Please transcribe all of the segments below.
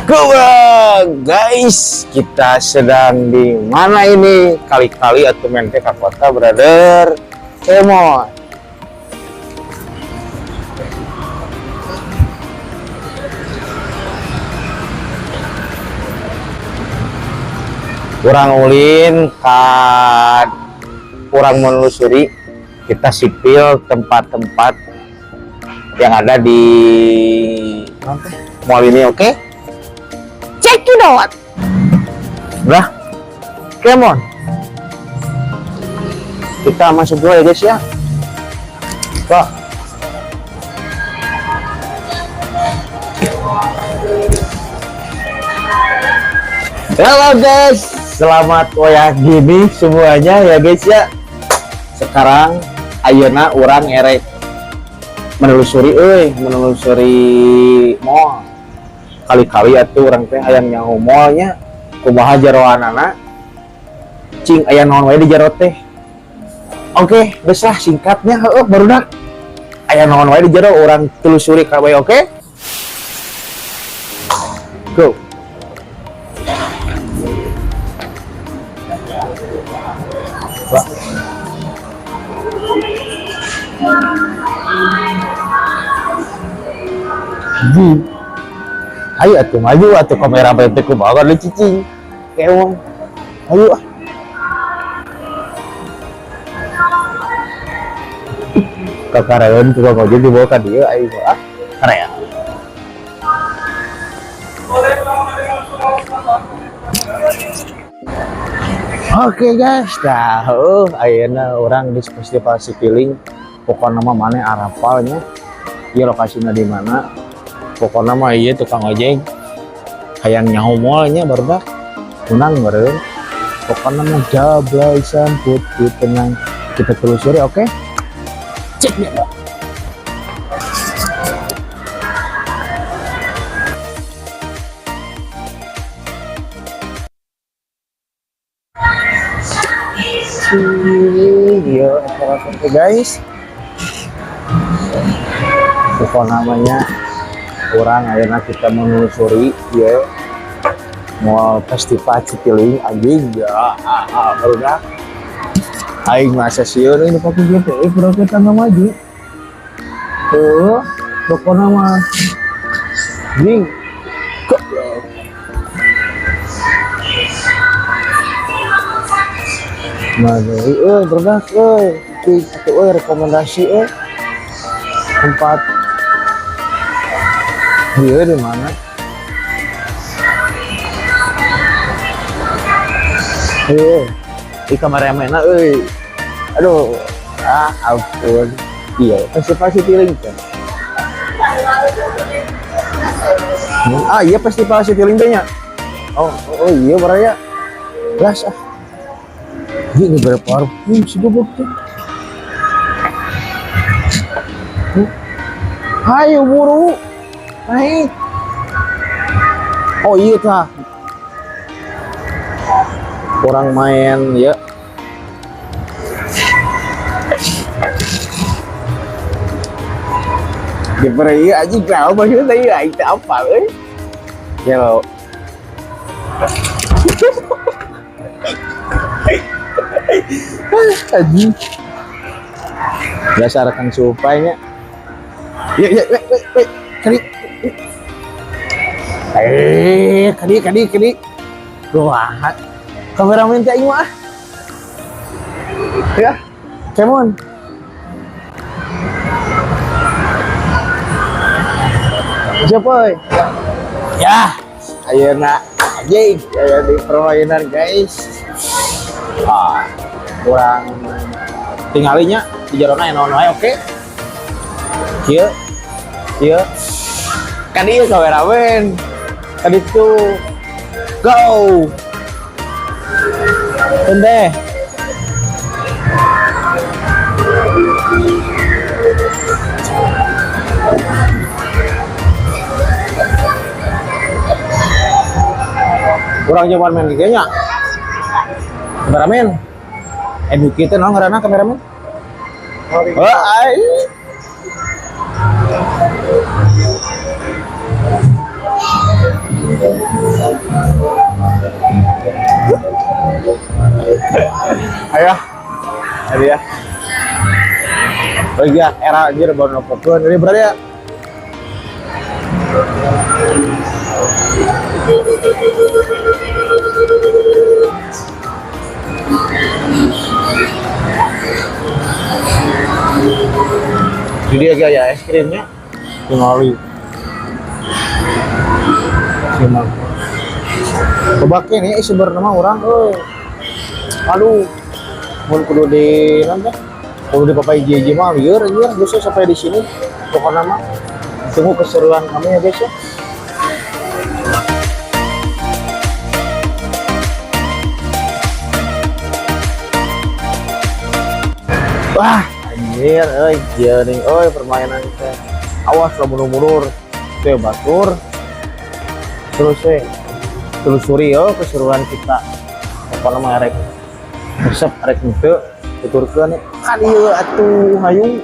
Goa, guys, kita sedang di mana ini? Kali-kali atau main ke kota, brother. Come on. Kurang ulin kan, kurang menelusuri kita sipil tempat-tempat yang ada di mall ini, oke? Okay? Check it out. Udah, come on. Kita masuk dulu ya guys ya. Pak. Halo guys, selamat wayah gini semuanya ya guys ya. Sekarang ayeuna urang erek menelusuri euy, menelusuri mall. Kali-kali atuh urang teh hayang nyaho mallnya, kumaha jeroanana, cing aya naon wae di jero teh. Oke, geus lah singkatnya heueuh barudak. Aya naon wae di jero urang telusuri kabeh, oke? Go. Pak. Ji. Ayo atuh maju atuh kamera teh kumaha lu cicing. Kewong. Ayo ah. Kakareun tukang ojek dibawa ka dieu aing ah. Karea. Oke guys, dah ayeuna urang di Festival Citylink. Pokokna mah maneh arapalnya. Ieu lokasina di mana? Pokokna mah ieu tukang ojek hayang nyaho mallnya barudak. Unang meureun. Pokokna mah jablay samput tenang. Kita telusuri, oke? Cek ya, Pak. Iya, oke guys. Pokok namanya kurang akhirnya kita menelusuri ya mall Festival Citylink anjing ya barudak aing masa sieun ini pakai GPE pura kita nggak maju tuh pokoknya mah anjing goblok. Mana euy barudak euy atuh euy rekomendasi euy tempat dia di mana? Di kameramen euy. Aduh, ah ampun. Iya, Festival Citylink kan. Ah iya Festival Citylink nya. Oh, oh iya baraya. Gas ah. Ini berapa parfum sih goblok tuh. Ayo buru. Naik. Oh iya tah. Kurang main ya. Diberi aja kau maksudnya ya itu apa euy? Ya lo. Anjing. Biasa rekan supainya. Ya ya wait wait wait. Kali. Kali kali kali. Wah. Kameramen teh aing mah. Ya. Come on. Siapa? Ya, ayeuna anjing aya di permainan guys. Ah, kurang tinggalinya di jerona naon wae, oke? Kieu. Kieu. Kan ieu kameramen. Tadi tuh go. Tende. Kurang nyoba main kayaknya. Kameramen. Eduki teh naon ngaranna kameramen? Oh, ai. Oh iya, era anjir baru nopokeun. Ini berarti ya. Jadi agak ya es krimnya tinggali. Simak. Coba ini sebenarnya mah urang euy. Aduh, mun kudu di nanti kudu di papai JJ mah lieur anjir geus sampai di sini. Pokoknya mah tunggu keseruan kami ya guys ya. Wah, anjir euy, kieu nih euy permainan teh. Awas lah mundur-mundur. Teh batur. Terus telusuri yo keseruan kita. Pokoknya mah rek resep rek henteu tuturkeun kan ieu atuh hayu.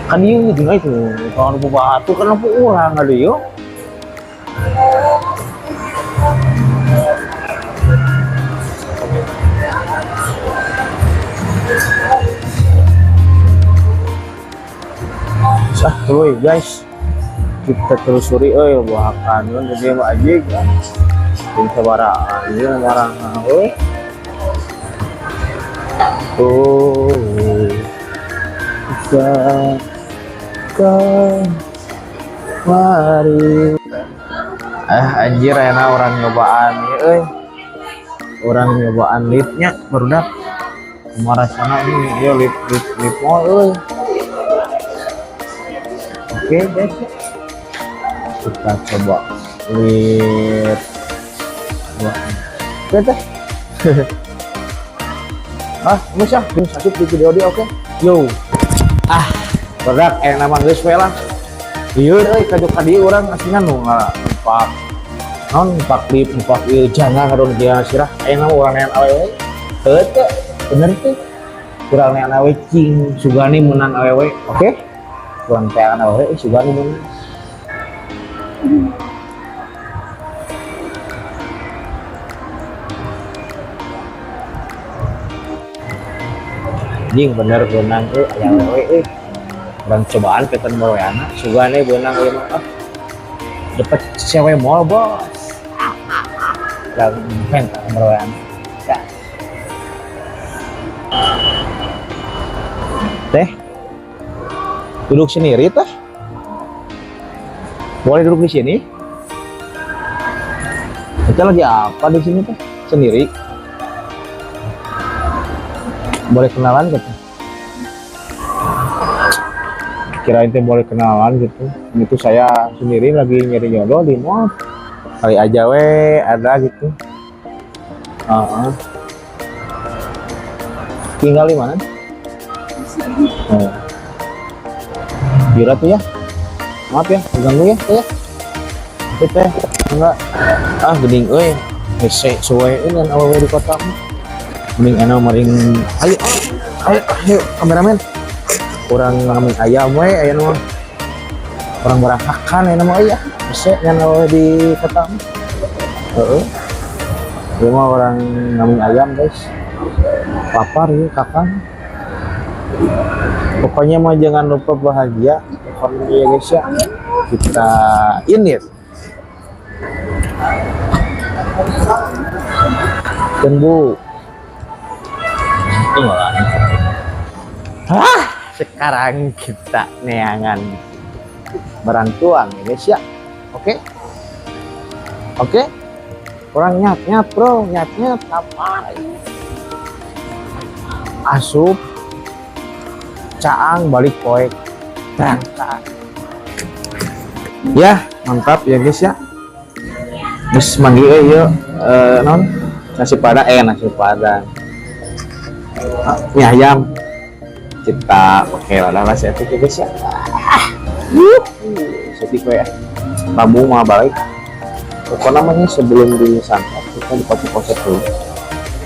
Kan ieu jeung itu kalau nu batu kan nu urang aduh yo. Ah, tuh guys, kita telusuri euy buah kanun jadi mah anjing. Jeung sabaraha ieu marang euy. Oh. Kita kemari. Ah anjir enak orang nyobaan ieu euy. Orang nyobaan liftnya barudak. Kumaha rasana ini ieu lift lift lift mall euy. Oke guys, kita coba lift dua. Oke teh. Ah, bisa, bisa asup di video dia, oke. Yo. Ah, barudak yang nama geus we lah. Lieur euy kajok ka dieu urang aslinya nu numpak. Naon numpak lift, numpak ieu jangan ngadon dia sirah. Aya nama urang nean awewe. Heuh teh, bener teh. Urang nean awewe cing sugani meunang awewe, oke? Kurang teh awewe sugani meunang. Anjing bener beunang euy aya awewe euy. Urang cobaan peten baweana sugane beunang ieu mah. Ah. Dapet cewek mall bos. Urang pengen baweana. Ya. Teh. Duduk sendiri teh. Boleh duduk di sini? Kita lagi apa di sini teh? Sendiri. Boleh kenalan gitu? Kirain teh boleh kenalan gitu. Ini tuh saya sendiri lagi nyari jodoh di mall. Kali aja we ada gitu. Tinggal di mana? Oh. Kira tuh ya. Maaf ya, ganggu ya, teh ya. Itu teh enggak. Ah, geuning euy. Hese suwe ini awewe di kota. Mending enak maring ayo ayo ayo kameramen. Urang ngamin ayam we aya mah. Urang barangkakan aya mah euy ah. Hese ngan awewe di kota. Heeh. Ieu mah urang ngamin ayam guys. Lapar ieu kakang. Pokoknya mah jangan lupa bahagia. Pokoknya ya guys ya. Kita ini. Tunggu. Hah, sekarang kita neangan barang tuang ya guys ya. Oke. Oke. Kurang nyat-nyat bro, nyat-nyat apa ini? Asup caang balik poek berangkat. Ya, mantap ya guys ya. Geus manggil euy ieu non nasi padang, nasi padang. Ah, mie ayam. Kita pakai lada lah saya ya guys ya. Sedih ya. Lambung mau balik. Pokoknya namanya sebelum disantap kita dipakai konsep dulu.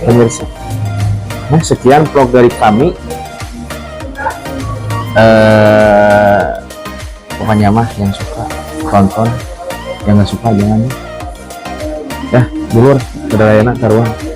Pemirsa. Nah, sekian vlog dari kami. Pokoknya mah yang suka tonton, yang nggak suka jangan. Ya, dulur, kedelainya karuan.